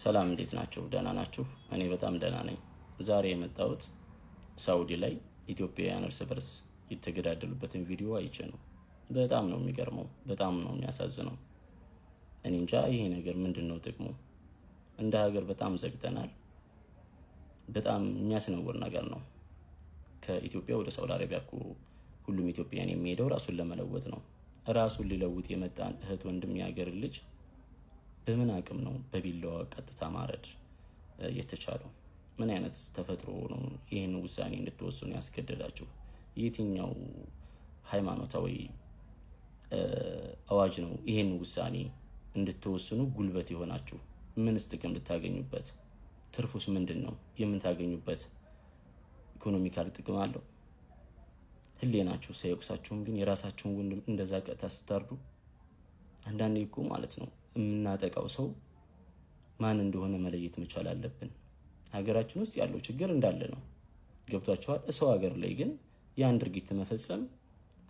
ሰላም፣ እንዴት ናችሁ? ደህና ናችሁ? እኔ በጣም ደህና ነኝ። ዛሬ የመጣሁት ሳውዲ ላይ ኢትዮጵያውያን እርስ በርስ የተገዳደሉበትን ቪዲዮ አይቼ ነው። በጣም ነው የሚገርመው፣ በጣም ነው የሚያሳዝነው። እኔ እንጃ ይሄ ነገር ምንድን ነው ጥቅሙ? እንደ ሀገር በጣም ዘግተናል። በጣም የሚያስነውር ነገር ነው። ከኢትዮጵያ ወደ ሳውዲ አረቢያ እኮ ሁሉም ኢትዮጵያን የሚሄደው ራሱን ለመለወጥ ነው። ራሱን ሊለውጥ የመጣን እህት ወንድም፣ የሀገር ልጅ በምን አቅም ነው በቢላዋ ቀጥታ ማረድ የተቻለው? ምን አይነት ተፈጥሮ ነው ይህን ውሳኔ እንድትወስኑ ያስገደዳችሁ? የትኛው ሃይማኖታዊ አዋጅ ነው ይህን ውሳኔ እንድትወስኑ ጉልበት የሆናችሁ? ምንስ ጥቅም ልታገኙበት? ትርፉስ ምንድን ነው የምታገኙበት? Economical ጥቅም አለው? ህሊናችሁ ሳይወቅሳችሁም ግን የራሳችሁን ወንድም እንደዛ ቀጥታ ስታርዱ፣ አንዳንዴ እኮ ማለት ነው የምናጠቃው ሰው ማን እንደሆነ መለየት መቻል አለብን። ሀገራችን ውስጥ ያለው ችግር እንዳለ ነው። ገብቷችኋል? ሰው ሀገር ላይ ግን ያን ድርጊት መፈጸም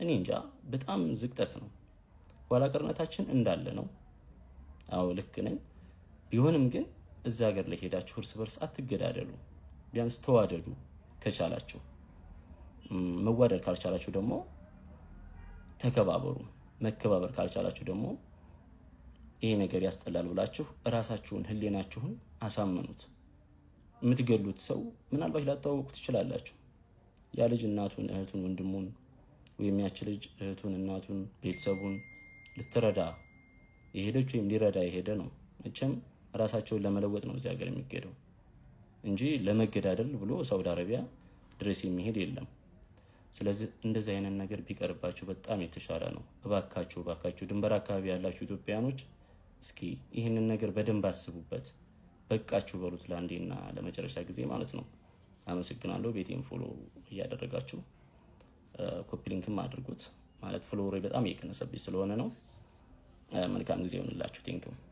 እኔ እንጃ በጣም ዝቅጠት ነው። ኋላ ቀርነታችን እንዳለ ነው። አዎ፣ ልክ ነኝ። ቢሆንም ግን እዛ ሀገር ላይ ሄዳችሁ እርስ በርስ አትገዳደሉ። ቢያንስ ተዋደዱ ከቻላችሁ። መዋደድ ካልቻላችሁ ደግሞ ተከባበሩ። መከባበር ካልቻላችሁ ደግሞ ይሄ ነገር ያስጠላል ብላችሁ እራሳችሁን ህሊናችሁን አሳምኑት። የምትገሉት ሰው ምናልባት ላትተዋወቁ ትችላላችሁ። ያ ልጅ እናቱን፣ እህቱን፣ ወንድሙን ወይም ያች ልጅ እህቱን፣ እናቱን፣ ቤተሰቡን ልትረዳ የሄደች ወይም ሊረዳ የሄደ ነው። መቼም ራሳቸውን ለመለወጥ ነው እዚህ ሀገር የሚኬደው እንጂ ለመገዳደል ብሎ ሳውዲ አረቢያ ድረስ የሚሄድ የለም። ስለዚህ እንደዚህ አይነት ነገር ቢቀርባችሁ በጣም የተሻለ ነው። እባካችሁ፣ እባካችሁ ድንበር አካባቢ ያላችሁ ኢትዮጵያኖች እስኪ ይህንን ነገር በደንብ አስቡበት። በቃችሁ በሉት ለአንዴና ለመጨረሻ ጊዜ ማለት ነው። አመሰግናለሁ። ቤቴን follow እያደረጋችሁ copy link ም አድርጉት። ማለት follower ኤ በጣም እየቀነሰብኝ ስለሆነ ነው። መልካም ጊዜ ይሆንላችሁ። Thank you.